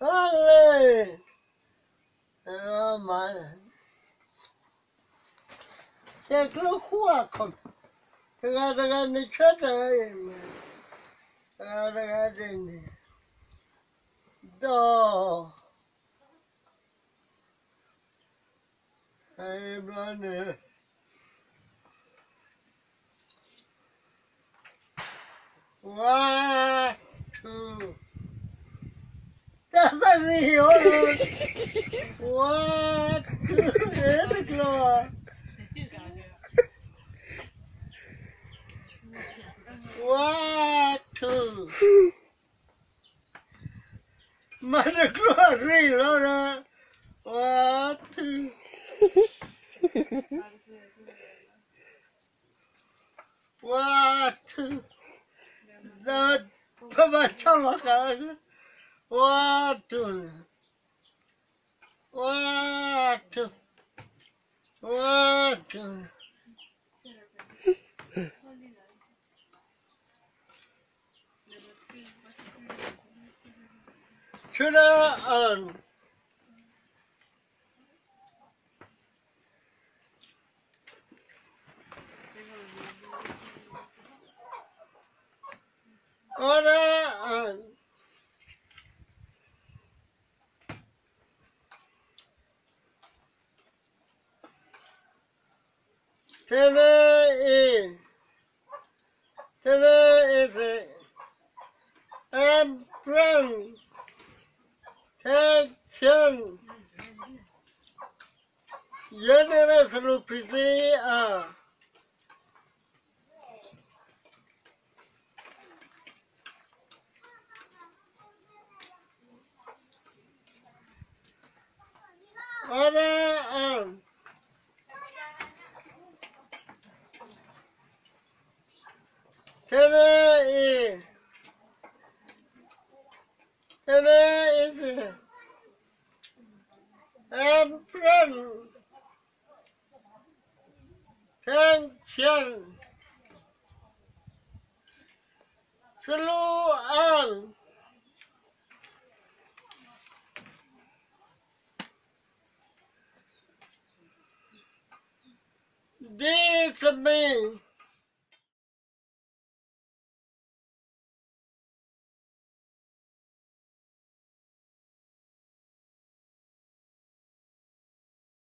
ဘၣ်လဲၣ်, မၤ, တဲကျိဃူအခီၣ်, တဂၤတဂၤန့ၣ်ဆၢတၢ်အံၤမး, တဂၤတဂၤဒ်န့ၣ်, ဒီး ဘျီန့ၣ်, one, two, တၢ်သၣ်ရံၣ်အီၤ, one, two, တကျိၤ, one, two, မၤတကျိၤအရ့လီၤဒီး, one, two, one, two, ဒီးပဘၣ်ဆီၣ်လီၤဃာ်, one, two, one, two, one, two, ဆူဒၣ်, အီဒၣ်, ထဲန့ၣ်အံၤ, ထဲန့ၣ်အံၤ, Abram, Tachan, ယဲန့ၣ်စလူးဖံးသ့အါ အီဒၣ်, ထဲန့ၣ်အံၤ, ထဲန့ၣ်အံၤ, Abram, Tachan, စလူးအါ, ဒ်သမံ